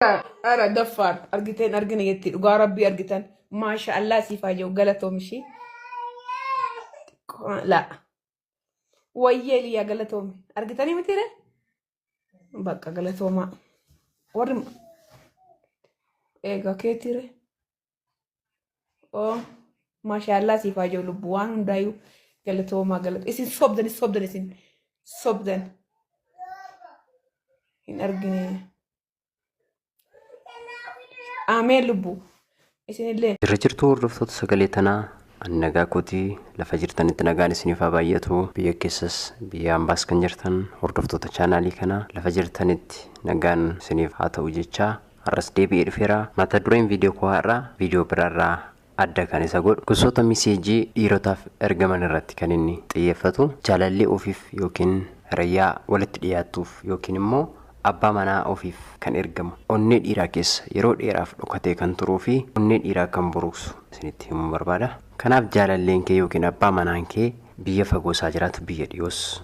Ara daffaar argiteen argina jetti dhugaa rabbii argitan maasha Allah siif haa jiru galatoom ishii. La wayyee liyaa galatoomi argitanii mitiire bakka galatoomaa warri eegaa keetiire oo maasha Allah siif haa jiru lubbuu waan hundaayyuu galatoomaa galata isin sobdan sobdan isin sobdan hin argine. Ameen lubbuu isinillee. Jirra jirtuu hordoftoota sagalee tanaa, ani nagaa kootii, lafa jirtanitti nagaan isiniif haa baay'atu. Biyya keessas biyya ambaas kan jirtan hordoftoota chaanaalii kanaa lafa jirtanitti nagaan isiniif haa ta'u jechaa har'as deebi'ee dhufeera. Mata dureen viidiyoo koo har'aa viidiyoo biraarraa adda kan isa godhu gosoota miseejii dhiirotaaf ergaman irratti kan inni xiyyeeffatu. Jaalallee ofiif yookiin hiriyyaa walitti dhiyaattuuf yookiin immoo abbaa manaa ofiif kan ergamu onnee dhiiraa keessa yeroo dheeraaf dhokatee kan turuu fi onnee dhiiraa kan buruqsu isinitti himuu barbaada. Kanaaf jaalalleen kee yookiin abbaa manaan kee biyya fagoo isaa jiraatu, biyya dhiyoos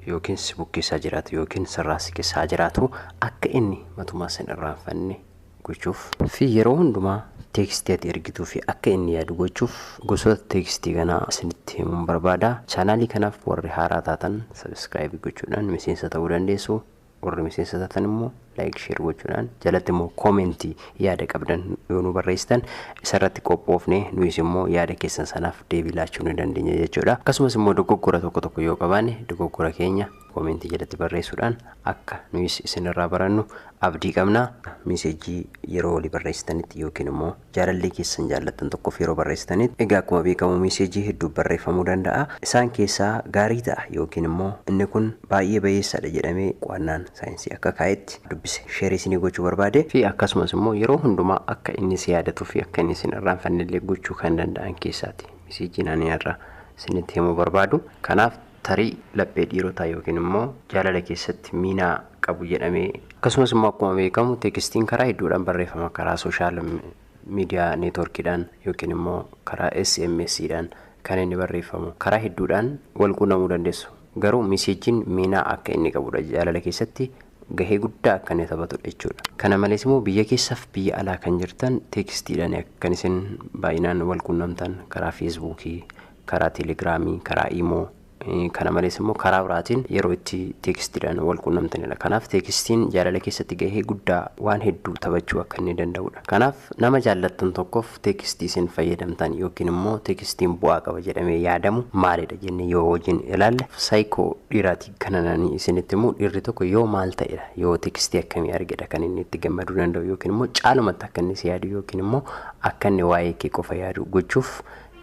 yookiin si bukkeessaa jiraatu yookiin sirraa si keessaa jiraatu akka inni matumaa sin irraanfanne gochuuf fi yeroo hundumaa teekstii ati ergituu fi akka inni yaadu gochuuf gosoota teekstii kanaa isinitti himuun barbaada. Chaanaalii kanaaf warri haaraa taatan sabiskiraayibii gochuudhaan miseensa ta'uu dandeessu. Warri miseensa taatan immoo like, share gochuudhaan jalatti immoo koomentii yaada qabdan yoo nu barreessitan isarratti qophoofne nuyis immoo yaada keessan sanaaf deebii laachuu ni dandeenya jechuudha. Akkasumas immoo dogoggora tokko tokko yoo qabaanne dogoggora keenya koomentii jalatti barreessuudhaan akka nuyis isinirraa barannu abdii qabna. Miseejii yeroo walii barreessitanitti yookiin immoo jaalallee keessan jaallattan tokkoof yeroo barreessitanitti, egaa akkuma beekamu miseejii hedduu barreeffamuu danda'a. Isaan keessaa gaarii ta'a yookiin immoo inni kun baay'ee bayeessaadha jedhamee qo'annaan saayinsii akka kaa'etti dubbise sheerii isinii gochuu barbaade fi akkasumas immoo yeroo hundumaa akka inni si yaadatuu fi akka inni isin irraanfannellee gochuu kan danda'an keessaati. Miseejiin ani irra isinitti himuu barbaadu. Kanaaf tarii laphee dhiirotaa yookiin immoo jaalala keessatti miinaa qabu jedhamee, akkasumas immoo akkuma beekamu teekstiin karaa hedduudhaan barreeffama, karaa sooshaal miidiyaa neetworkiidhaan yookiin immoo karaa SMS'dhaan kan inni barreeffamu, karaa hedduudhaan wal quunnamuu dandeessu. Garuu miseejiin miinaa akka inni qabudha, jaalala keessatti gahee guddaa akka inni taphatudha jechuudha. Kana malees immoo biyya keessaaf biyya alaa kan jirtan teekstiidhaan kan isin baay'inaan wal quunnamtan karaa feesbuukii, karaa teelegiraamii, karaa iimoo, kana malees immoo karaa biraatiin yeroo itti teekstiidhaan wal quunnamtanidha. Kanaaf teekstiin jaalala keessatti gahee guddaa waan hedduu taphachuu akka inni danda'udha. Kanaaf nama jaallattan tokkoof teekstii isin fayyadamtan yookiin immoo teekstiin bu'aa qaba jedhamee yaadamu maalidha jennee yoo wajjin ilaalle, saayikoo dhiiraatii kana nani isinitti immoo dhiirri tokko yoo maal ta'edha, yoo teekstii akkamii argedha kan inni itti gammaduu danda'u yookiin immoo caalumatti akka inni si yaadu yookiin immoo akka inni waa'ee kee qofa yaadu gochuuf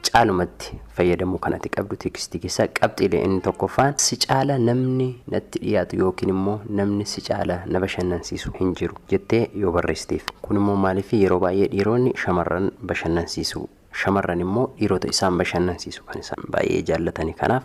caalumatti fayyadamuu kanatti qabdu teekstii keessaa qabxiilee inni tokkoffaan si caala namni natti dhiyaatu yookiin immoo namni si caala na bashannansiisu hin jiru jettee yoo barreessiteef. Kun immoo maaliif yeroo baay'ee dhiironni shamarran bashannansiisu, shamarran immoo dhiirota isaan bashannansiisu kan isaan baay'ee jaallatani. Kanaaf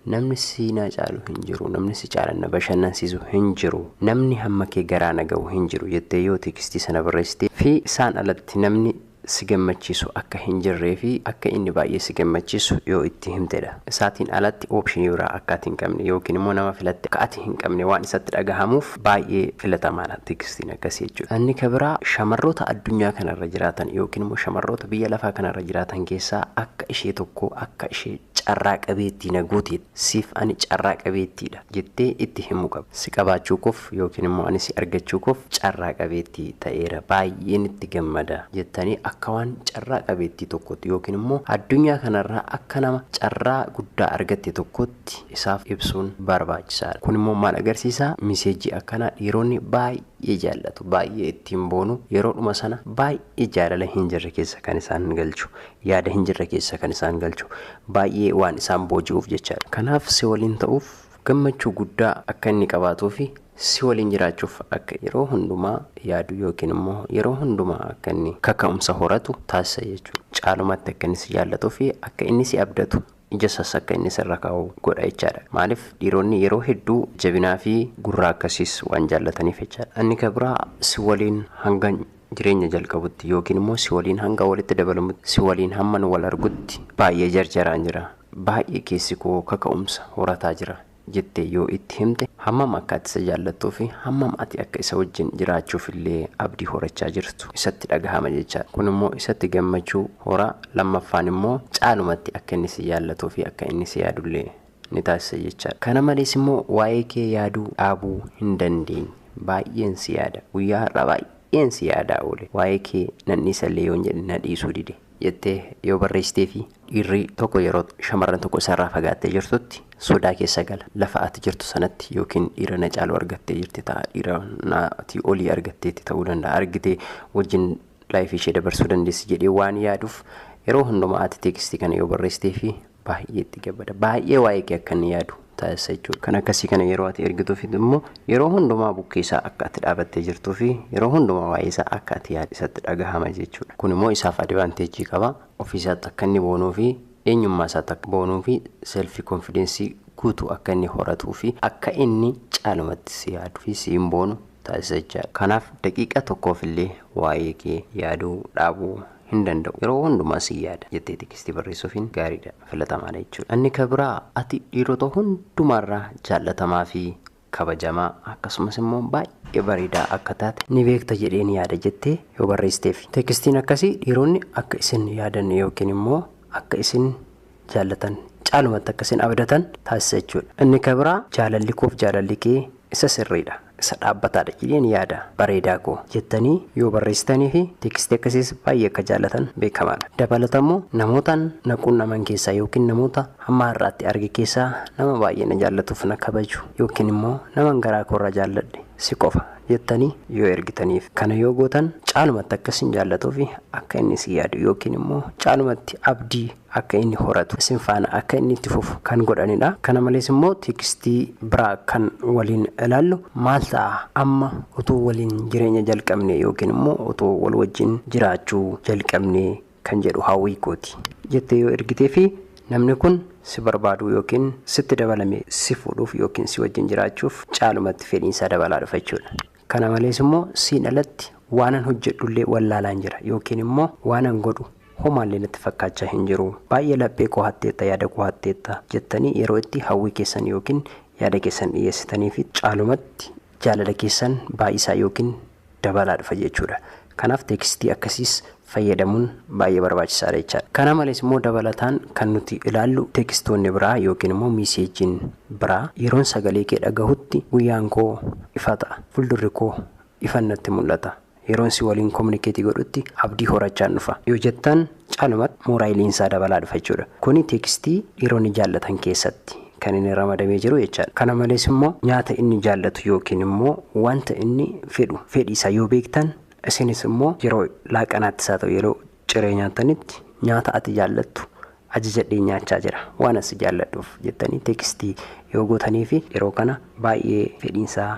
namni si na caalu hin jiru, namni si caala na bashannansiisu hin jiru, namni hamma kee garaa na ga'u hin jiru jettee yoo teekstii sana barreessitee fi isaan alatti namni si gammachiisu akka hin jirree fi akka inni baay'ee si gammachiisu yoo itti himtedha. Isaatiin alatti oopshinii biraa akka ati hin qabne yookiin immoo nama filatte akka ati hin qabne waan isatti dhagahamuuf baay'ee filatamaadha teekstiin akkasii jechuudha. Inni kan biraa shamarroota addunyaa kanarra jiraatan yookiin immoo shamarroota biyya lafaa kanarra jiraatan keessaa akka ishee tokko, akka ishee carraa qabeettii na gooteet, siif ani carraa qabeettiidha jettee itti himuu qaba. Si qabaachuu koof yookiin immoo ani si argachuu koof carraa qabeettii ta'eera, baay'een itti gammada jettanii akka waan carraa qabeettii tokkotti yookiin immoo addunyaa kanarraa akka nama carraa guddaa argatte tokkotti isaaf ibsuun barbaachisaadha. Kun immoo maal agarsiisa? Miseejii akkanaa dhiironni baay'ee jaallatu, baay'ee ittiin boonu, yeroodhuma sana baay'ee jaalala hin jirre keessa kan isaan galchu, yaada hin jirre keessa kan isaan galchu, baay'ee waan isaan booji'uuf jechaadha. Kanaaf si waliin ta'uuf gammachuu guddaa akka inni qabaatuu fi si waliin jiraachuuf akka yeroo hundumaa yaadu yookiin immoo yeroo hundumaa akka inni kaka'umsa horatu taasisa jechuudha. Caalumatti akka inni si jaallatuu fi akka inni si abdatu, ija isaas akka inni sirra kaa'u godha jechaadha. Maaliif dhiironni yeroo hedduu jabinaa fi gurra akkasiis waan jaallataniif jechaadha. Inni kan biraa si waliin hanga jireenya jalqabutti yookiin immoo si waliin hanga walitti dabalamutti, si waliin hamman wal argutti baay'ee jarjaraan jira. Baay'ee keessi koo kaka'umsa horataa jira. jettee yoo itti himte hammam akka ati isa jaallattuu fi hammam ati akka isa wajjin jiraachuuf illee abdii horachaa jirtu isatti dhagahama jechaadha. Kun immoo isatti gammachuu horaa, lammaffaan immoo caalumatti akka inni si jaallatuu fi akka inni si yaadullee ni taasisa jechaadha. Kana malees immoo waa'ee kee yaaduu dhaabuu hin dandeenye. Baay'een si yaada. Guyyaa har'aa baay'een si yaadaa oole. Waa'ee kee nan dhiisallee yoon jedhe na dhiisuu dide jettee yoo barreessitee fi dhiirri tokko yeroo shamarran tokko isarraa fagaattee jirtutti sodaa keessa gala. Lafa ati jirtu sanatti yookiin dhiira na caalu argattee jirti ta'a. Dhiira naatii olii argatteetti ta'uu danda'a. Argitee wajjin life ishee dabarsuu dandeessi jedhee waan yaaduuf yeroo hundumaa ati teekstii kana yoo barreessitee fi baay'ee itti gammada. Baay'ee waa'ee kee akka inni yaadu taasisa jechuudha. Kan akkasii kana yeroo ati ergituuf immoo yeroo hundumaa bukkee isaa akka ati dhaabattee jirtuu fi yeroo hundumaa waa'ee isaa akka ati yaadu isatti dhagahama jechuudha. Kun immoo isaaf advantage qaba. Ofiisaatti akka inni boonuu fi eenyummaa isaatti akka boonuu fi self confidence guutuu akka inni horatuu fi akka inni caalumatti si yaadu fi siin boonu taasisa jechaadha. Kanaaf daqiiqa tokkoof illee waa'ee kee yaaduu dhaabuu hin danda'u. Yeroo hundumaa si yaada jettee teekstii barreessuufiin gaariidha, filatamaadha jechuudha. Inni kan biraa ati dhiirota hundumaarraa jaallatamaa fi kabajamaa akkasumas immoo baay'ee bareedaa akka taate ni beekta jedheen yaada jettee yoo barreessiteef. Teekstiin akkasii dhiironni akka isin yaadan yookiin immoo akka isin jaallatan caalumatti akka isin abdatan taasisa jechuudha. Inni kan biraa jaalalli koof jaalalli kee isa sirriidha, isa dhaabbataadha jedheen yaada bareedaa koo jettanii yoo barreessitanii fi teekstii akkasiis baay'ee akka jaallatan beekamaadha. Dabalata immoo namootaan na quunnaman keessaa yookiin namoota hamma har'aatti arge keessaa nama baay'ee na jaallatuuf na kabaju yookiin immoo nama garaa koorraa jaalladhe si qofa jettanii yoo ergitaniif kana yoo gootan caalumatti akka isin jaallatuu fi akka inni si yaadu yookiin immoo caalumatti abdii akka inni horatu isin faana akka inni itti fufu kan godhanidha. Kana malees immoo teekstii biraa kan waliin ilaallu maal ta'a amma utuu waliin jireenya jalqabne yookiin immoo utuu wal wajjin jiraachuu jalqabne kan jedhu hawwii kooti jettee yoo ergitee fi namni kun si barbaadu yookiin sitti dabalame si fuudhuuf yookiin si wajjin jiraachuuf caalumatti fedhiinsaa dabalaa dhufa jechuudha. Kana malees immoo siin alatti waanan hojjedhullee wallaalaan jira yookiin immoo waanan godhu homaallee natti fakkaachaa hin jiru. Baay'ee laphee koo hatteetta, yaada koo hatteetta jettanii yeroo itti hawwii keessan yookiin yaada keessan dhiyeessitanii fi caalumatti jaalala keessan baay'isaa yookiin dabalaa dhufa jechuudha. Kanaaf teekstii akkasiis fayyadamuun baay'ee barbaachisaadha jechaadha. Kana malees immoo dabalataan kan nuti ilaallu teekstoonni biraa yookiin immoo miiseejiin biraa yeroon sagalee kee dhagahutti guyyaan koo ifa ta'a. Fuuldurri koo ifan natti mul'ata. Yeroon si waliin kominikeetii godhutti abdii horachaan dhufa. Yoo jettan caalumatti mooraayiliinsaa dabalaa dhufa jechuudha. Kuni teekstii dhiironni jaallatan keessatti kan inni ramadamee jiru jechaadha. Kana malees immoo nyaata inni jaallatu yookiin immoo wanta inni fedhu fedhii isaa yoo beektan isinis immoo yeroo laaqanaattis haa ta'u yeroo ciree nyaatanitti nyaata ati jaallattu ajajadhee nyaachaa jira waan asi jaalladhuuf jettanii teekstii yoo gootanii fi yeroo kana baay'ee fedhiinsaa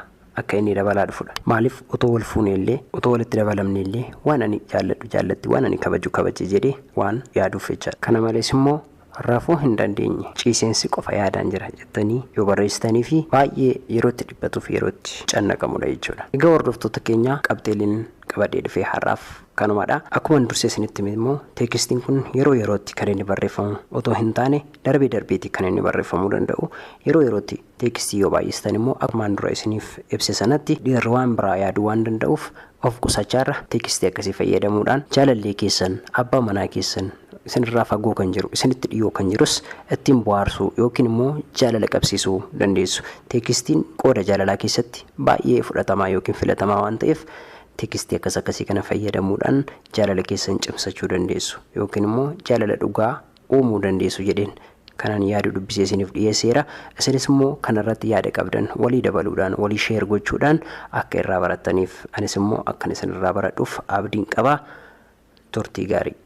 akka inni dabalaa dhufudha. Maaliif otoo wal fuune illee otoo walitti dabalamne illee waan ani jaalladhu jaallatti waan ani kabaju kabaje jedhee waan yaaduuf jechaadha. Kana malees immoo rafuu hin dandeenye ciiseensi qofa yaadaan jira jettanii yoo barreessitanii fi baay'ee yerootti dhiphatuuf yerootti cannaqamudha jechuudha. Egaa hordoftoota keenya qabxeeliin qabadhee dhufee har'aaf kanumadha. Akkuma dursee isinitti hime immoo teekstiin kun yeroo yerootti kan inni barreeffamu otoo hin taane darbee darbeetti kan inni barreeffamuu danda'u. Yeroo yerootti teekstii yoo baay'istan immoo akkumaan dura isiniif ibse sanatti dhiirri waan biraa yaaduu waan danda'uuf of qusachaarra teekstii akkasii fayyadamuudhaan jaalallee keessan abbaa manaa keessan isinirraa fagoo kan jiru isinitti dhiyoo kan jirus ittiin bohaarsuu yookiin immoo jaalala qabsiisuu dandeessu. Teekstiin qooda jaalalaa keessatti baay'ee fudhatamaa yookiin filatamaa waan ta'eef teekstii akkas akkasii kana fayyadamuudhaan jaalala keessan cimsachuu dandeessu yookiin immoo jaalala dhugaa uumuu dandeessu jedheen kanan yaadu dubbisee isiniif dhiyeesseera. Isinis immoo kanarratti yaada qabdan walii dabaluudhaan walii share gochuudhaan akka irraa barattaniif anis immoo akkan isinirraa baradhuuf abdiin qaba. Turtii gaarii.